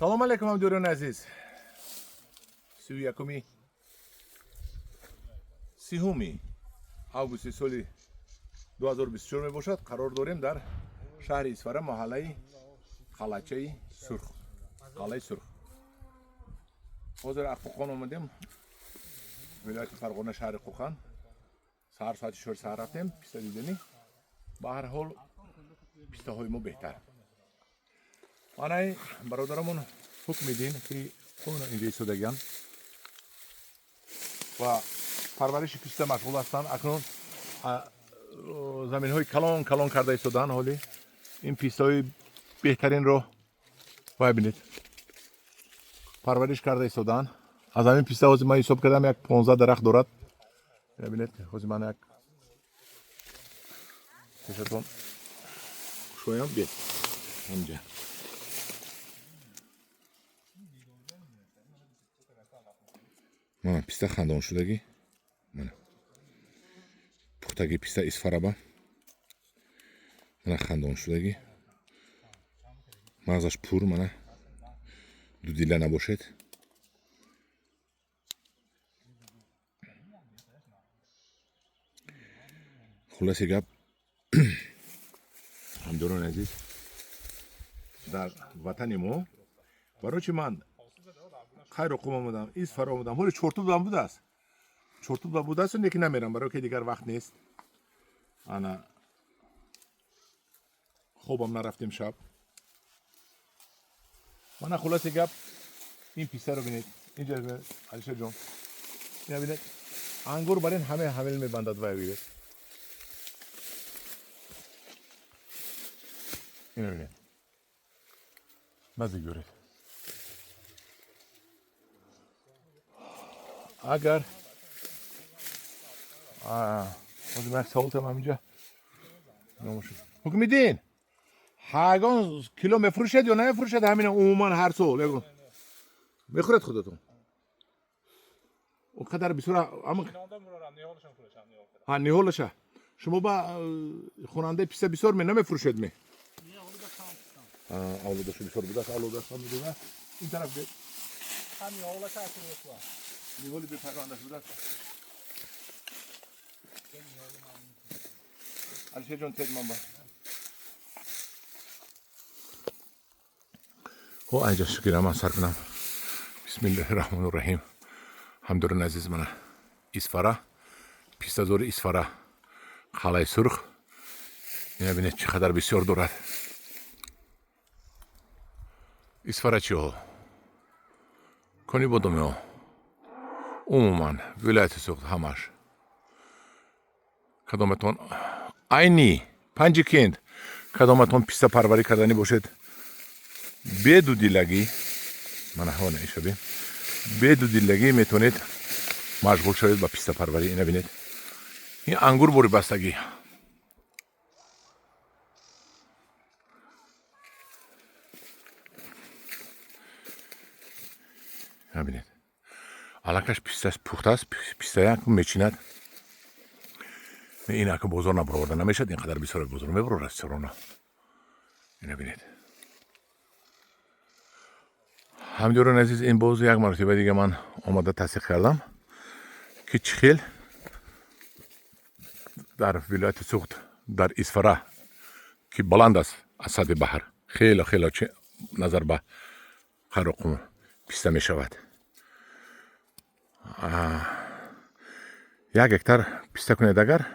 Салом алейкум, ҳамдиёрони азиз. 31-уми 30-уми августи соли 2024 мебошад. Қарор дорем дар шаҳри Исфара, маҳаллаи Қалачаи Сурх, Қалаи Сурх. Ҳозир аз Қӯқон омадем, вилояти Фарғона, шаҳри Қӯқан. Саҳар соати 6 саҳар рафтем писта дидани. Ба ҳар ҳол, пистаҳои мо беҳтар. Манай бародарамон Ҳукмиддин, ки оно инҷа истодагиан ва парвариши писта машғул ҳастанд. Акнун заминҳои калон калон карда истодаанд. Ҳоли ин пистаҳои беҳтаринро вай бинед, парвариш карда истодаанд. Аз ҳамин писта ҳозир ман ҳисоб кардам, як 15 дарахт дорад. Бинед, ҳозир ман як пешатон кушоям. Бед ҳамҷа. Мана писта хандон шудагӣ, мана пухтагӣ писта Исфараба, мана хандон шудагӣ, мағзаш пур, мана дудила набошед. Хулоси гап, ҳамдорони азиз, дар ватани мо барои чи ман Қайроқум омадам, Исфара омадам, ҳоли Чортубам будааст, Чортуба будааст, лекин намерам, барои ки дигар вақт нест. Ана хобам нарафтем шаб. Мана, хулоси гап, ин пистаро бинед инҷа. Алишер ҷон, ина бинед, ангур бар ин ҳаме ҳамил мебандад. Вай бигиред, ина бинед, наздик биёред. Агар ҳозир ман як савол там ҳаминҷа. Ҳукмиддин, ҳаргон кило мефурӯшед ё намефурӯшед? Ҳамина умуман ҳар сол ягон мехӯред худатон? Он қадар бисёр ама ниҳолаша шумо ба хонандаи писта бисёр ме намефурӯшед ме? Авлодашу бисёр будааст, авлодаш ҳам ин тараф бед. Ниҳоли бепайвандаш будааст. Алишер ҷон, тед ман ба хо айҷа шукира ман сар кунам. Бисмиллаҳи раҳмони раҳим. Ҳамдорони азиз, мана Исфара, пистазори Исфара, Қалаи Сурх. Ина бинед, чӣ қадар бисёр дорад. Исфара чиҳо, Конибодомиҳо, умуман вилояти Суғд ҳамаш. Кадоматон Айни, Панҷикент, кадоматон писта парварӣ карданӣ бошед, бедудилагӣ, мана ҳона ишаби, бедудилагӣ метавонед машғул шавед ба пистапарварӣ. Ина бинед, ин ангур бори бастагӣ. Ина бинед, аллакаш писташ пухтааст, пистая мечинад. Ин ака бозор набароварда намешавад, ин қадар бисёр бозор мебарорад сирона. Ина бинед. Ҳамдиёрони азиз, ин боз як маротиба дига ман омода тасдиқ кардам, ки чӣ хел дар вилояти Суғд, дар Исфара, ки баланд аст аз сатҳи баҳр хело хело назар ба Қайроқум, писта мешавад. 1 гектар писта кунед агар,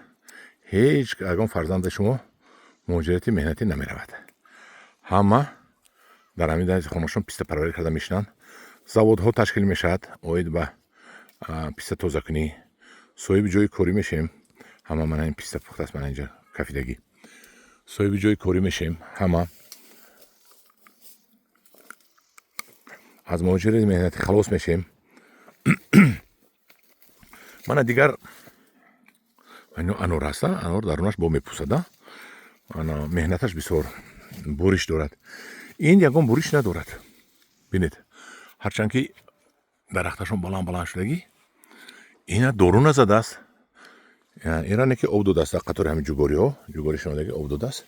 ҳеҷ ягон фарзанди шумо муҳоҷирати меҳнатӣ намеравад. Ҳама дар ҳамин дази хонашон пистапарварӣ карда мешинанд. Заводҳо ташкил мешавад оид ба писта тозакунӣ. Соҳиби ҷои корӣ мешавем ҳама. Мана ин писта пухтааст, мана инҷа кафидагӣ. Соҳиби ҷои корӣ мешавем ҳама, аз муҳоҷирати меҳнатӣ халос мешавем. Мана дигар анор ҳаста, анор дарунаш бо мепӯсада, ана меҳнаташ бисёр, буриш дорад. Ин ягон буриш надорад. Бинед, ҳарчанд ки дарахташон баланд баланд шудагӣ, ина дору назадааст. Иране ки об додааст, дар қатори ҳамин ҷугориҳо, ҷугори шунадаги об додааст.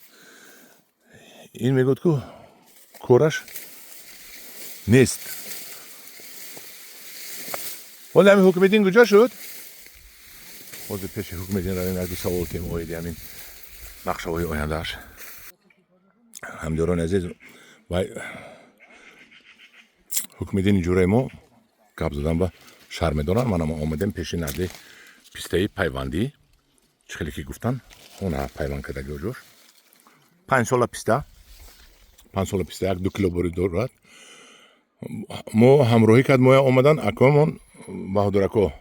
Ин мегӯяд, ку кораш. Нест. Ҳоле ҳамин Ҳукмиддин куҷо шуд? Ҳозир пеши Ҳукмиддин равем, як ду савол кем оиди ҳамин нақшаҳои ояндааш. Ҳамдиёрони азиз, вай Ҳукмиддини ҷураи мо гап задан ба шарм медоранд. Манам омадем пеши назди пистаи пайвандӣ. Чӣ хеле ки гуфтан, она пайванд кардаги оҷош. 5 сола писта, 5 сола писта, 1-2 кило бори дорад. Мо ҳамроҳӣ кард, моя омадан акомон Баҳодурако.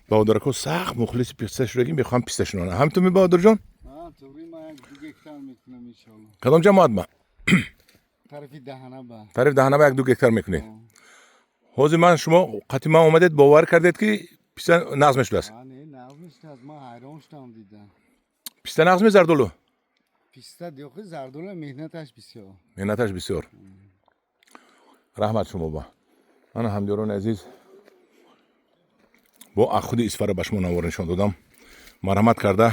Баҳодурако сахт мухлиси писта шудагӣ, мехоҳам писта шинонам. Ҳам ту ми, Баҳодурҷон? Туғри, ман 1-2 гектар мекунам, иншоалло. Кадом ҷамоат ба? Тарафи Даҳана ба. Тарафи Даҳанаба 1-2 гектар мекунед. Ҳозир ман шумо қати ман омадед, бовар кардед, ки писта нағз мешудааст? Не, нағз мешудааст, ман ҳайрон шудам, дидам. Писта нағз ме, зардолу? Писта диёхи, зардолу меҳнаташ бисёр. Меҳнаташ бисёр. Раҳмат шумо ба. Ана, ҳамдиёрони азиз, бо худи Исфара ба шумо навор нишон додам. Марҳамат карда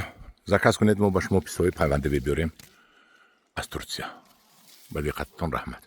заказ кунед, мо ба шумо пистаҳои пайвандӣ бибиёрем аз Турсия. Ба диққататон раҳмат.